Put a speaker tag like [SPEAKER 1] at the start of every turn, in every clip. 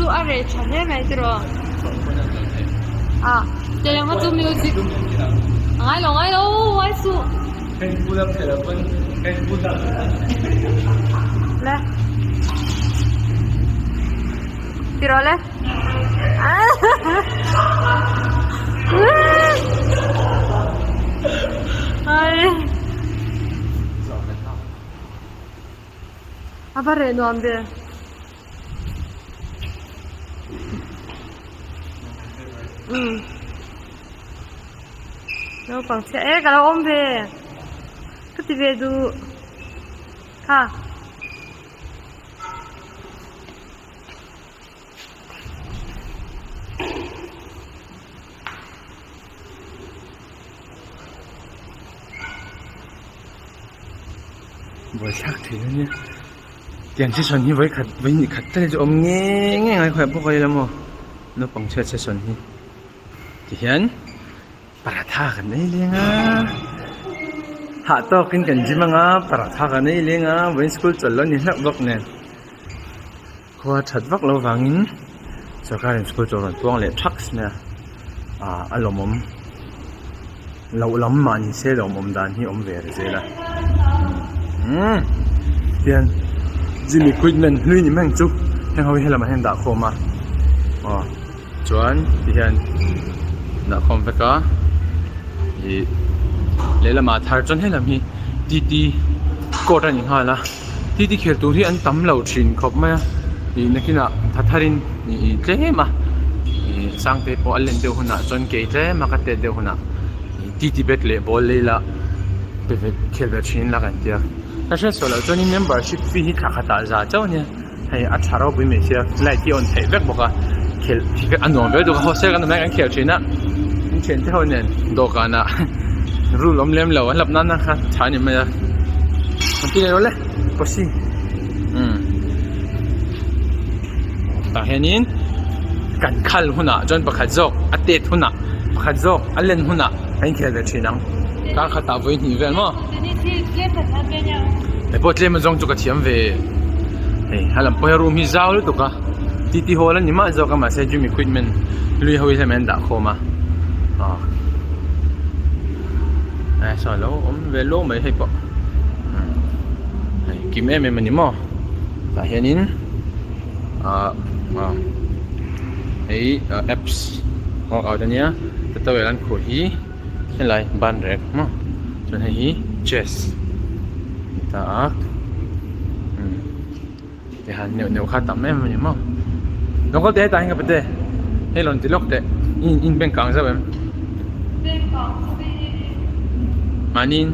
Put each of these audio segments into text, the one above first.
[SPEAKER 1] chu a reh tha hle mai tiraw ah tiang kha chu music a ngai lo ngai lo ngai suh le tiraw le ai a va reh nuam ve. Umm naupang chhia e ka lo awm ve ka ti ve duh kha.
[SPEAKER 2] Buaithlak thei a nia tiang session hi vawikhat vawihnih khat tal chu awm nge nge ngai khawiah pawh ka ila maw naupang chhiat session hi tihian paratha kan ei leng a hah tawkin kan gym anga paratha kan ei leng a vawiin school chawlh lo ni hlauh bawk nen. Khua that vak lo vangin sorkarin school chu a rawn tuang leh thak mai a ah a lawmawm loh lam mah ni se lawmawm dan hi a awm ve zel a umm tihian gym equipment hlui ni mai ang chu heng ho hi helamah hian dah khawm a aw chuan tihian dah khawm vek a ih lehlamah thar chuan helam hi T T court a ni nghal a. Titi khel tur hi an tam lo thin khawp mai a ih nakinah tha tharin ih tlem a ih sangte pawh a len deuh hunah chuan kei tlem a ka tet deuh hunah ih titi bat leh ball lei la pe ve khel ve thin la kan tia ka hriat suah loh chuanin membership fee hi thla khatah za chauh a nia hei a tha ropui mai sia light hi a on theih vek bawk a khelh hi a nuam viau duh a hostel kan awm lai kan khel thin a an thiante ho nen dawhkanah rule awm lem lo an hlap nan kha tha a ni mai a an ti leh rawh le pawsi umm tah hianin kan khal hunah chuan pakhat zawk a tet hunah pakhat zawk a len hunah kan inkhel ve thin ang kar khatah vawi hnih vel maw hei pawh tlem azawng chu ka thiam ve hei a lam pawh hi room hi zau lutuk a T T hall a ni mah zawk a mahse gym equipment hlui ho hi hemi an dah khawm a aw eh saw alo awm ve luau mai hei pawh hei kim em em a ni maw tah hianin ah ah hei apps workout a nia towel an khuh hi helai ban rek maw chuan hei hi chest ni ta a umm tihan neuh neuh kha tam em a ni maw lo kal teh hetah hian ka pate hei rawn ti lawk teh in in bank ang zauh em mahniin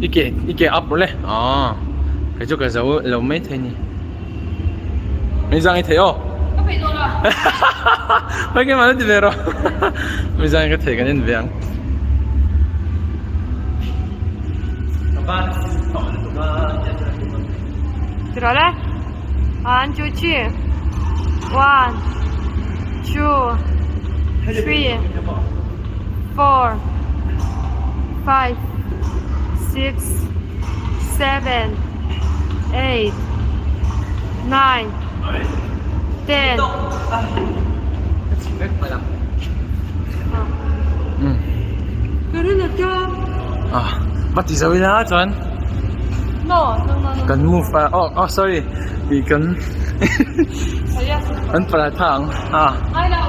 [SPEAKER 2] i ke i ke up rawh le aw kei chu ka zo lo maithei a ni. Min zang i thei aw.
[SPEAKER 1] Ka peih dawn a.
[SPEAKER 2] Hoi keimah lo ti ve rawh. Min zang ka thei kan en ve ang.
[SPEAKER 1] Ti rawh le. 1 2 3 1 2 3 4 5 6 7 8 9 10
[SPEAKER 2] Ah, va ti zo ila chuan.
[SPEAKER 1] No, no, no, no.
[SPEAKER 2] Kan move a, oh, oh sorry. I kan kan paratha ang. Ah.
[SPEAKER 1] Ai lo,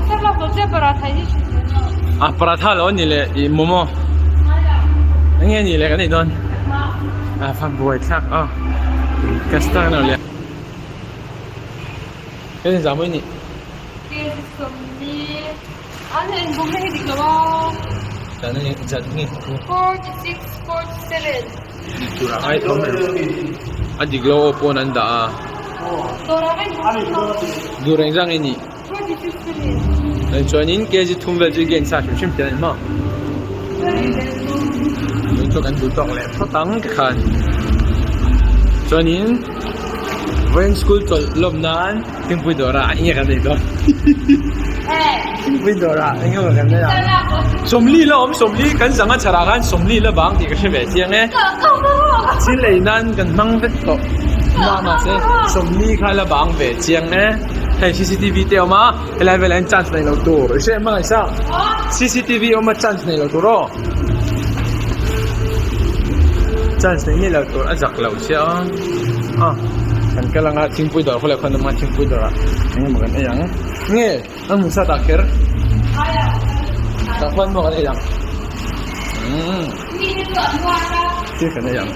[SPEAKER 1] sep lo lo che paratha hi.
[SPEAKER 2] Ah, paratha lo ni le i momo. Enge ni le kan ei dawn. Ah, fa buai thlak ah. Ka star lo le. Cái gì giảm ni?
[SPEAKER 1] Ke sawmli. An en bum na hi dik lo a.
[SPEAKER 2] Chan ni chan ni.
[SPEAKER 1] 46 47.
[SPEAKER 2] Tura ai thom. A dik lo aw pawn an dah a.
[SPEAKER 1] Tura ai thom.
[SPEAKER 2] Dur eng zang ni. Chuanin kg thum vel chu gain sa hrim hrim te a ni maw? Tun chu kan duh tawk leh phawt ang ti khan. Chuanin vawiin school chawlh lawm nan thingpui dawrah eng nge kan nei dawn? Thingpui dawrah eng nge maw kan nei ang? 40 la awm 40 kan zanga chharah khan 40 la bang tih ka hre ve chiang e. Thil ei nan kan hmang vek tawh. Mah mahse sawmli kha la bang ve chiang e. Hei cctv te a awm a, helai velah hian chance nei lo tur. I hre em hmangaihsa? Cctv awm a chance nei lo tur aw. Chance nei miah lo tur a zak lo sia a. A kan kal anga thingpui dawr khawlai khawn awm a thingpui dawrah eng emaw kan ei ang. Nge a hmun sa tah kher. Tah khuan maw kan ei ang. Umm. Thil kan ei ang.